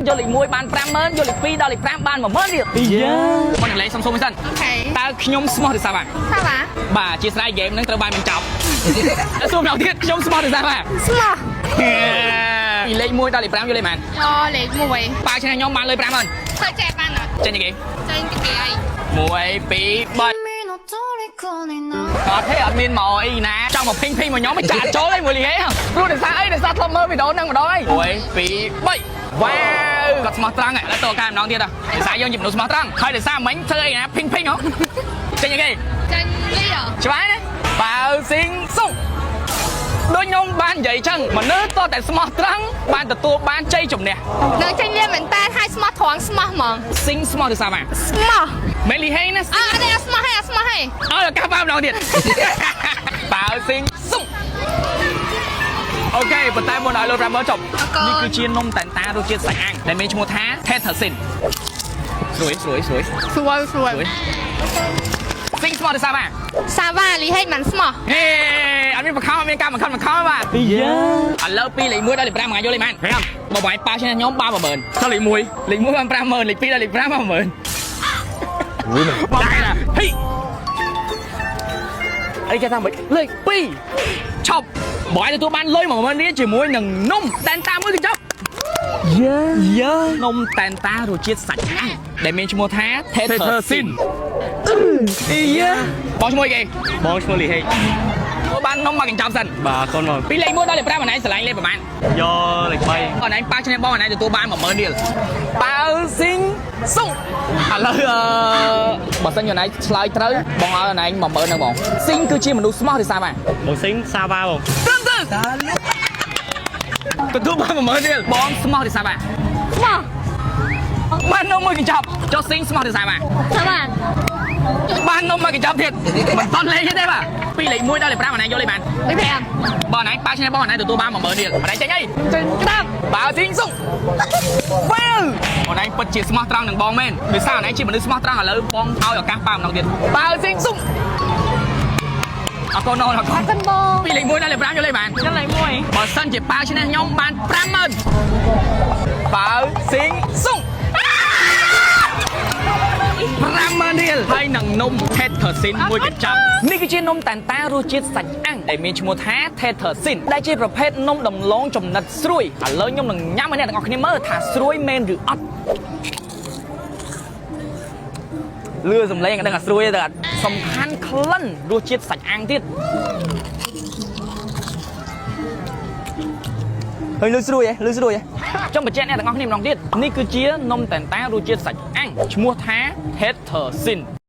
យកលេខ1បាន50000យកលេខ2ដល់លេខ5បាន10000រៀលយ៉ាមុននឹងលេងសុំសុំមួយសិន OK តើខ្ញុំស្មោះឬសាវ៉ា សាវ៉ា បាទជាស្រ័យហ្គេមហ្នឹងត្រូវបានបញ្ចប់ សួរម្ដងទៀតខ្ញុំស្មោះឬសាវ៉ា ស្មោះ ពីលេខ1ដល់លេខ5យកលេខប៉ុន្មាន យកលេខ1 ប៉ាឈ្នះខ្ញុំបានលុយ50000 ធ្វើចេះបានអត់ ចេញពីគេ ចេញពីគេអី 1 2 3 君の虜にな អត់ទេអត់មានមកអីណាចង់មកភីងភីងមកខ្ញុំមិនចាក់ចូលអីមួយលីហេព្រោះដោយសារអីដោយសារធ្លាប់មើលវីដេអូហ្នឹងម្ដងអី1 2 3វ៉ាវគាត់ស្មោះត្រង់ឥឡូវតកាយម្ដងទៀតដោយសារយើងជាមនុស្សស្មោះត្រង់ហើយដោយសារមិញធ្វើអីណាភីងភីងហ៎ចេញអីគេ ចេញលី ច្បាស់ណាបាវស៊ីងសុកដូចខ្ញុំបាននិយាយចឹងមនុស្សតតែស្មោះត្រង់បានទទួលបានជ័យជំនះ នៅចេញលីមែនតើហើយស្មោះត្រង់ស្មោះហ្មង ស៊ីងស្មោះឬសាវ៉ា ស្មោះ មែនលីហេណា អត់ទេអត់ស្មោះហេអត់ស្មោះហេ ឲ្យឱកាសប៉ាម្ដងទៀត បាវស៊ីងសុក OK ប៉ុន្តែមុនឲ្យលោក500ចប់នេះគឺជានំតែនតារសជាតិសាច់អាំងដែលមានឈ្មោះថា Tethersin ស្រួយស្រួយស្រួយ ស្រួយស្រួយ ស្រួយស៊ីងស្មោះឬសាវ៉ា សាវ៉ាលីហេមិនស្មោះ ហេអត់មានបខំអត់មានការបង្ខំបង្ខំបាទយ៉ាឥឡូវពីលេខ1ដល់លេខ5មួយថ្ងៃយកលេខប៉ុន្មាន5បើបងឯងប៉ាឈ្នះខ្ញុំបាន10000 ថាលេខ1 លេខ1បាន50000លេខ2ដល់លេខ5បាន10000បងឯងណាហី អីគេថាម៉េច លេខ2ឈប់បងឯងទទួលបានលុយ10000រៀលជាមួយនឹងនំតែនតាមួយកញ្ចប់ យ៉ាយ៉ា នំតែនតារសជាតិសាច់អាំងដែលមានឈ្មោះថា Tethersin អីយ៉ា បងឈ្មោះអីគេ បងឈ្មោះលីហេក បាននំមកកញ្ចប់សិន បាទកូនមក ពីលេខ1ដល់លេខ5អនឯងស្រឡាញ់លេខប្រហែល យកលេខ3 អនឯងប៉ាឈ្នះបងអនឯងទទួលបាន10000រៀលប៉ាវស៊ីងសុងឥឡូវអឺបើសិនជាអនឯងឆ្លើយត្រូវបងឲ្យអនឯង10000ហ្នឹងបងស៊ីងគឺជាមនុស្សស្មោះឬសាវ៉ា បងស៊ីងសាវ៉ាបង ត្រឹមត្រូវទទួលបាន10000រៀលបងស្មោះឬសាវ៉ា ស្មោះ បាននំមួយកញ្ចប់ចុះស៊ីងស្មោះឬសាវ៉ា សាវ៉ា បាននំមួយកញ្ចប់ទៀតមិនតន់លេខទេបាទពីលេខ1ដល់លេខ5អនឯងយកលេខបាន លេខ5 បងអនឯងប៉ាឈ្នះបងអនឯងទទួលបាន10000រៀលអនឯងចេញអី ចេញក្តាប់ បើស៊ីងសុងវ៉ាវអូនឯងពិតជាស្មោះត្រង់នឹងបងមែនដោយសារអូនឯងជាមនុស្សស្មោះត្រង់ឥឡូវបងឲ្យឱកាសប៉ាម្ដងទៀតបើស៊ីងសុងអរគុណអូនអរគុណ អរគុណបង ពីលេខ1ដល់លេខ5យកលេខបាន យកលេខ1 បើសិនជាប៉ាឈ្នះខ្ញុំបាន50000បើស៊ីងសុង50000រៀលហើយនឹងនំ Tethersin មួយកញ្ចប់នេះគឺជានំតាន់តារសជាតិសាច់អាំងដែលមានឈ្មោះថា Tethersin ដែលជាប្រភេទនំដំឡូងចំណិតស្រួយឥឡូវខ្ញុំនឹងញ៉ាំឲ្យអ្នកទាំងអស់គ្នាមើលថាស្រួយមែនឬអត់លឺសំឡេងក៏ដឹងថាស្រួយដែរតែអត់សំខាន់ក្លិនរសជាតិសាច់អាំងទៀតហើយលឺស្រួយហ៎លឺស្រួយហ៎ចង់បញ្ជាក់អ្នកទាំងអស់គ្នាម្ដងទៀតនេះគឺជានំតាន់តារសជាតិសាច់អាំងឈ្មោះថា Tethersin